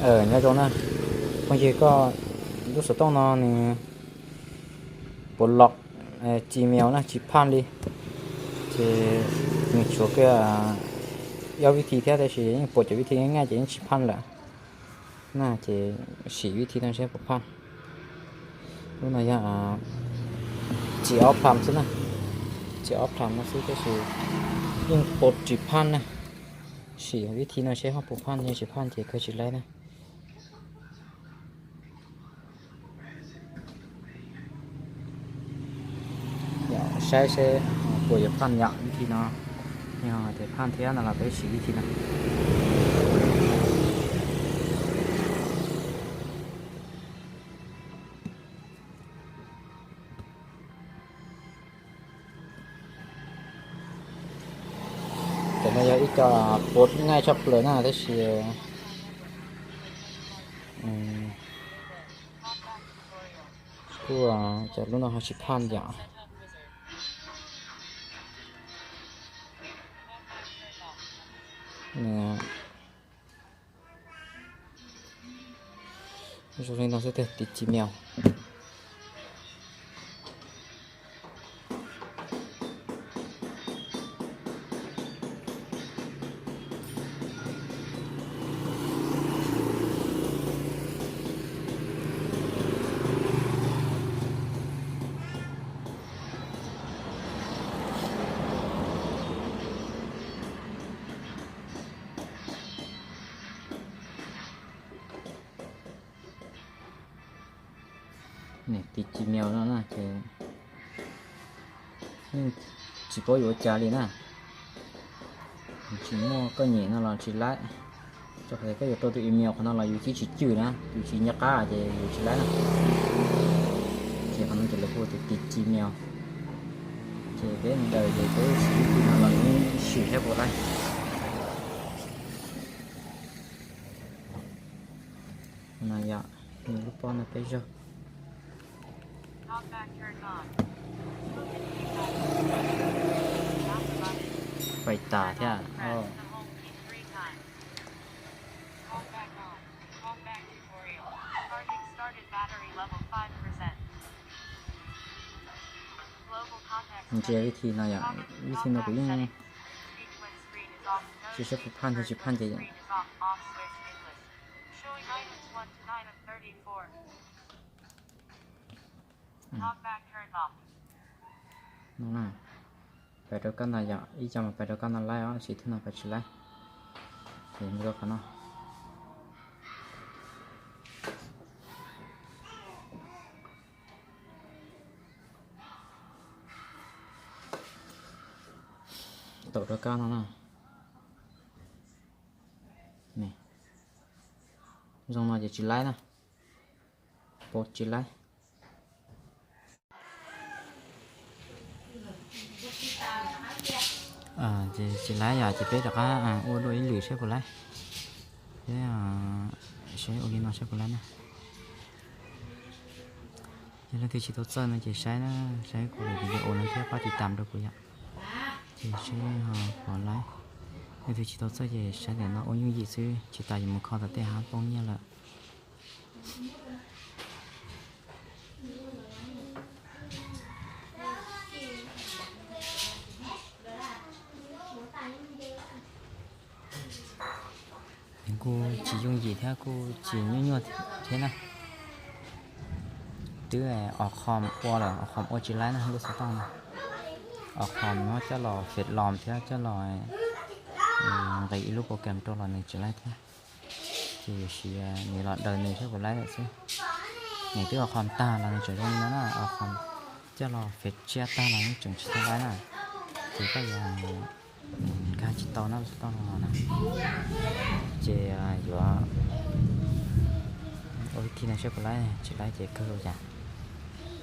Nyob zoo na, phooj ywg, koj lub xov tooj no nws puas lom, tsis miaus na, tsis phaj li. Ces nws tshuav kiag ob vib thi thiab, tab sis yeej puas cov vib thi nyaj nyaj ces yeej tsis phaj lawm na. Ces sim vib thi no seb puas phaj. Lub no yog txiv ob pham xwb na, txiv ob pham no xwb tab sis yeej puas tsis phaj na. Sim vib thi no seb ho puas phaj, yog tsis phaj ces kawg tsis laib na. Saib seb puas yuav phaj yom, vib thi no. Yog tias phaj thiab no los peb sim vib thi no. Cov no yog ib co puas nyaj tshaj plaws na, tab sis kuj, cov lub no ho tsis phaj yom. Zoo li no xwb tiag, tiv ci mèo. Tiv ci mèo no na ces yeej tsis paub yuav ua cas li na. Tsis muaj koj nyem no los tsis laib. Txawm hais tias koj yuav rau tus email qhov no los yus twb tsis cwm na, yus tsis nco qab ces yus tsis laib na. Ces qhov no ces lawv hu tias tiv ci mèo. Ces peb daws ces peb sim ib tug no los sim saib puas laib. No yog nws lub pob no peb zaug. Pais tas thiab. Ntsia vib thi no yom, vib thi no kuv yeej tsis saib puas phaj thiab tsis phaj ces no na. Pais rau kab no yom, ib co mas pais rau kab no laib os, sim tus no pais tsis laib. Ces mus rau qhov no. Taum rau kab no na. Zoo no ces tsis laib na. Pab tsis laib. Ces tsis laib yom, ces peb rov qab ua dua ib lwm saib puas laib. Peb saib ua li no saib puas laib na. Yog leej twg tsis tau txawj no ces saib na, saib kuv lwm video no thiab pab tiv tam rau kuv yom. Ces saib puas laib. Leej twg tsis tau txawj ces saib ntawm no ua yooj yim xwb, tsis tas yuav mus kho tom tej hav poob nyiaj lawm. Kuj tsis yooj yim thiab kuj tsis nyuaj nyuaj thiab na. Twb os khom ua lawm, os khom ua tsis laib na lub xov tooj no. Os khom no coj los fem lom thiab coj los nqis ib lub program rau los nws tsis laib thiab. Ces yuav siv nws los daws nws saib puas laib lawm xwb. Nws twb os khom tag los nws tseem zoo li no na, os khom coj los fem tsiab tag los nws tseem tsis tau laib na. Ces koj yuav nkag tsis tau na lub xov tooj no na. Ces yuav ua vib thi no saib puas laib, tsis laib ces kawg yam,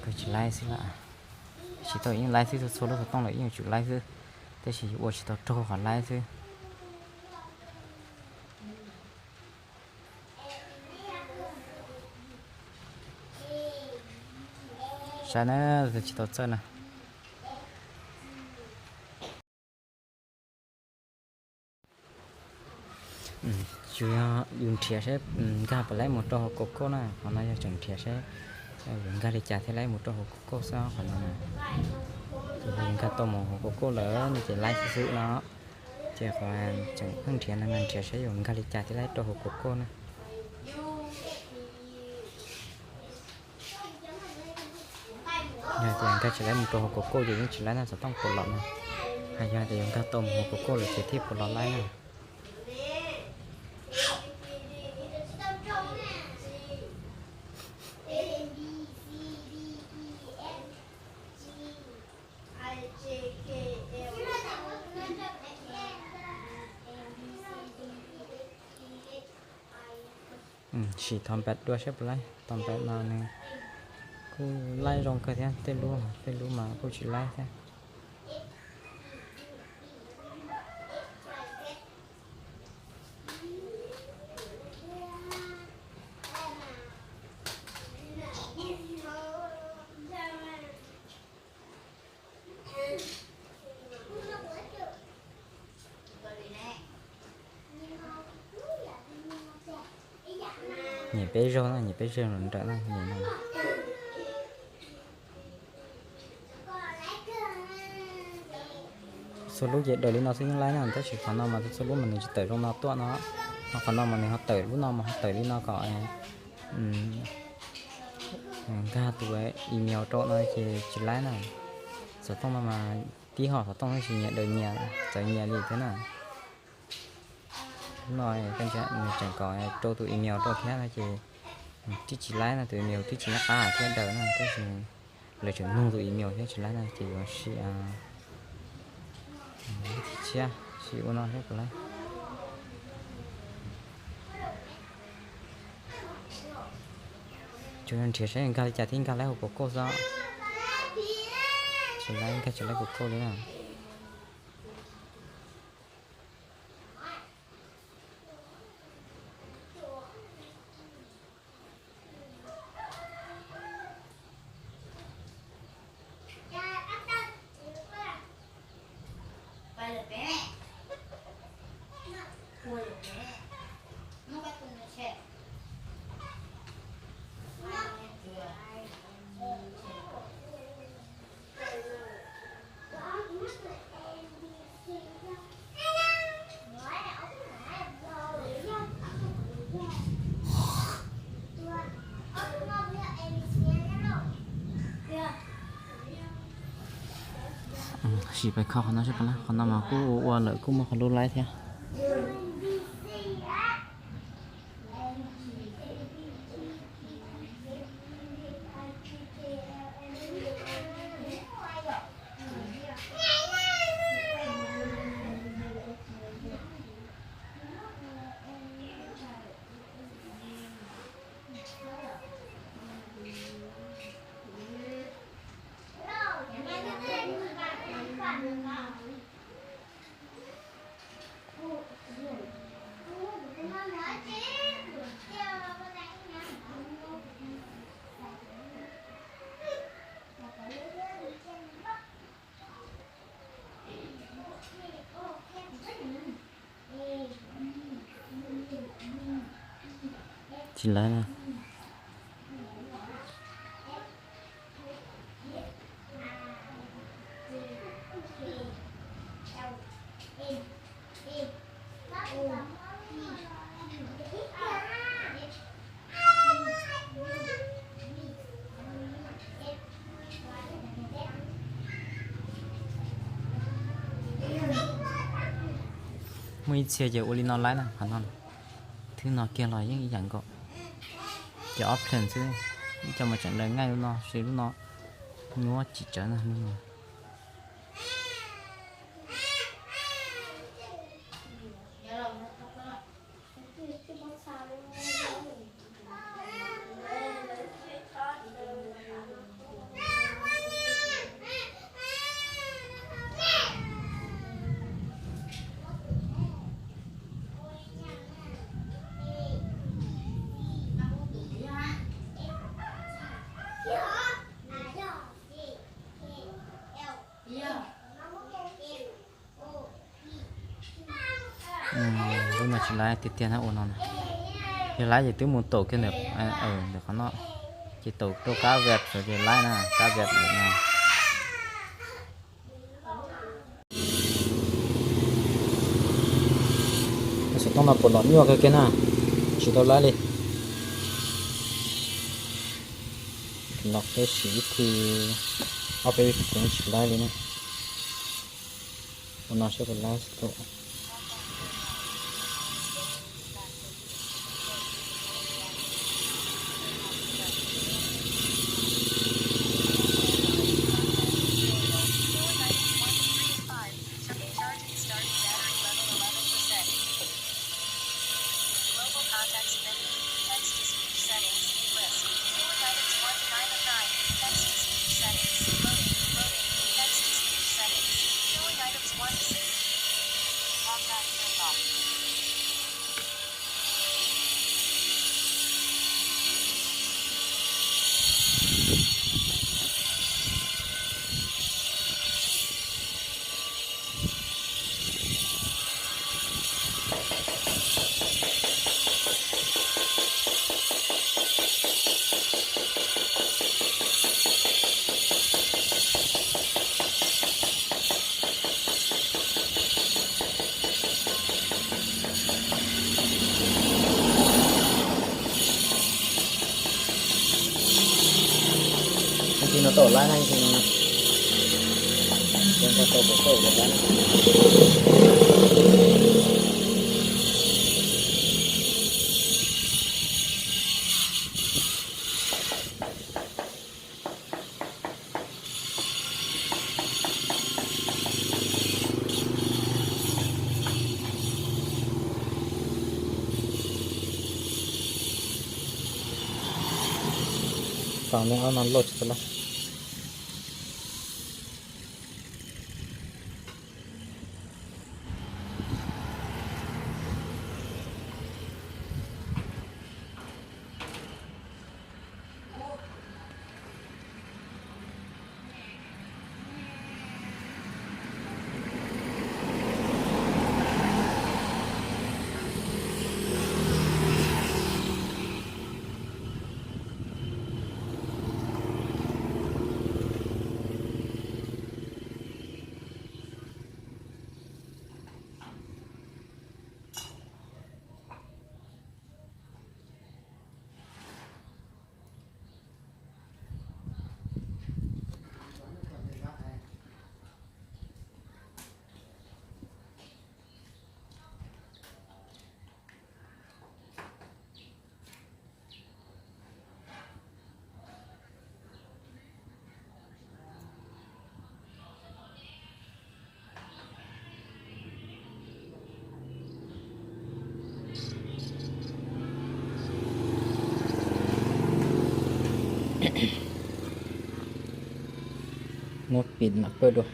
kawg tsis laib xwb lawm. Tsis tau yeej laib xwb, txhua txhua lub xov tooj los yeej yuav tsum laib xwb, tab sis yuav ua tsis tau raug qhov laib xwb. Saib na, tsis tau txawj na. Tsuas yog yus nrhiav saib nkag puas laib mus rau hauv Google na, qhov no yog tseem nrhiav saib yus nkag li cas thiaj laib mus rau hauv Google xwb qhov no na. Ces yus nkag tau mus hauv Google lawm no ces laib xwb xwb no. Ces qhov tseem pheej nrhiav no mas nrhiav saib yus nkag li cas thiaj laib rau hauv Google na. Yog tias nkag tsis laib mus rau hauv Google ces yeej tsis laib na, xov tooj puas los no. Hos yog tias yus nkag tau mus hauv Google lawm ces thiaj puas los laib na. Sim thov npam dua saib puas laib, thov npam no nws kuj laib zoo kawg thiab, tej lub tej lub mas kuj tsis laib thiab. Nyem peb zaug na, nyem peb zaug los nrawm na, nyem no. Txhua lub ces daws li no xwb yeej laib na, tab sis qhov no mas txhua lub mas nws tsis tawm zoo no tuaj no. Ho qhov no mas nws ho tawm, lub no mas ho tawm li no kom nkag tus email rau no ces tsis laib na. Xov tooj no mas tib hom xov tooj tab sis nyias daws nyias, txawv nyias li thiab na. Lub no nws tseem kom rau tus email rau thiab no ces twb tsis laib no, tus email twb tsis nyob qab thiab daws no, tab sis lawv tseem nug tus email thiab tsis laib no ces yuav sim ib thib tshiab sim ua no thiab puas laib. Tsuas yog nrhiav saib nkag li cas thiaj nkag laib hauv Google xwb. Tsis laib, nkag tsis laib Google li na. Sim pais kho qhov no seb puas laib, qhov no mas kuj ua lawm kuj muaj qhov lub laib thiab. Tsis laib na. Muaj ib txhia ces ua li no laib na, qhov no thwb no kiag los yeej ib yam nkaus. Ces ob pheej xwb, ib co mas tseem daws nqaij lub no, sis lub no nyuaj tsis tsawv na lub no. Laib tiag tiag na ua no na. Yog laib ces twb mus taum kiag ntawm, ntawm qhov no, ces taum rau kab vep saud ces laib na, kab vep ntawm no. Xov tooj no puas los nyuaj kawg kiag na, tsis tau laib li. Los peb siv ib thij, ob peb vij khuv tsis laib li na. Ua no saib puas laib xov tooj. Global contacts menu. Text to speech settings. List. Queuing items one to nine of nine. Text to speech settings. Loading. Loading. Text to speech settings. Queuing items one to six. Compact turn off. Ib ntsis no tau laib na, ib ntsis no. Tau tau tau laib na. Tau ne, ob no loj tsis tau laj. Muab pim mam pawj dua.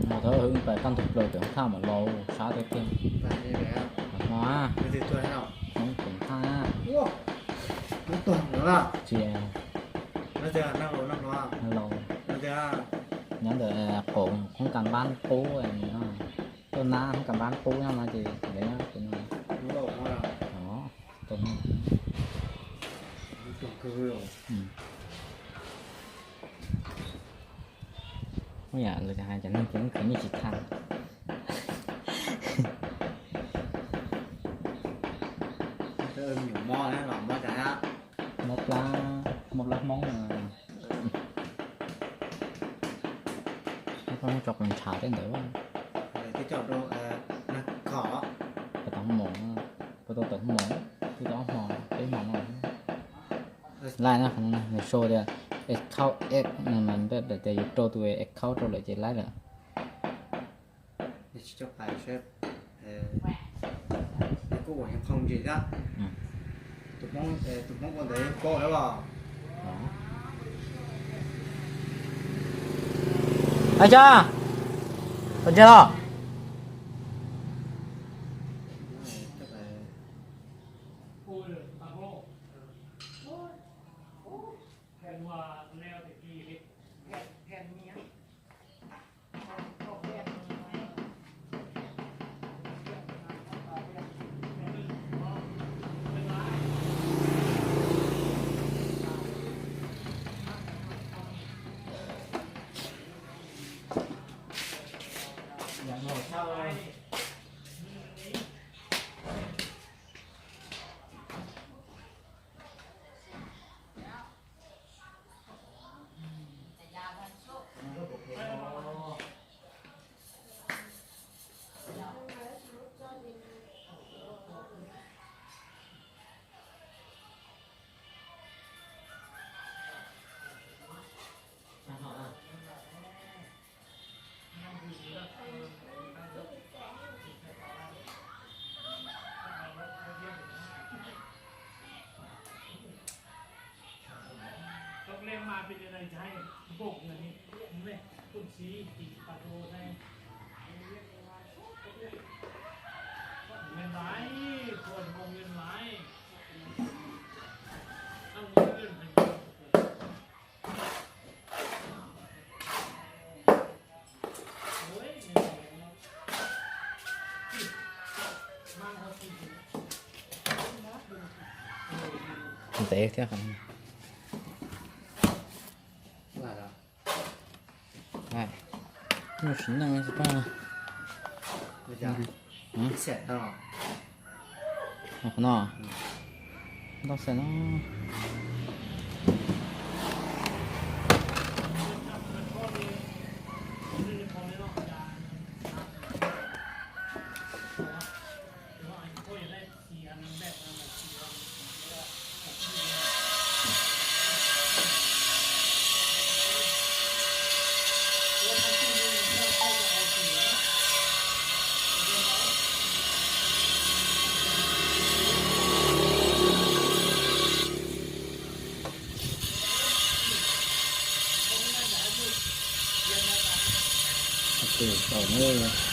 Mus thawj hwv pais kaj ntug plaws pem hoob thaj mam los sab tiag tiag. Hmo, hmo pem thaj. Tsis, los nyob ntawm qaum hoob kas npab qub, tuaj nab hoob kas npab qub no ces lawv nyob pem no. Muaj yam lawv hais cov neeg ces muaj khwv nyiaj tsis tag. Mob plab, mob plab Hmoob na. Koj muab tso qos ntshav tej ntawd. Puas tau mos, puas tau tawm mos, twb tau ob hmo, peb hmo no. Laib na, nws sau tias account X no mas tias yus rau tus account rau lawm ces laib lawm. Kuj ua qhov ntsis thiab. Tus Hmoob ua ntawd paub lawm los? Ai cha, tau ntses los. Ntev thiab. Nyuj sim neej tsis pab. Qhov no ntau xwb no. Tus tau ne.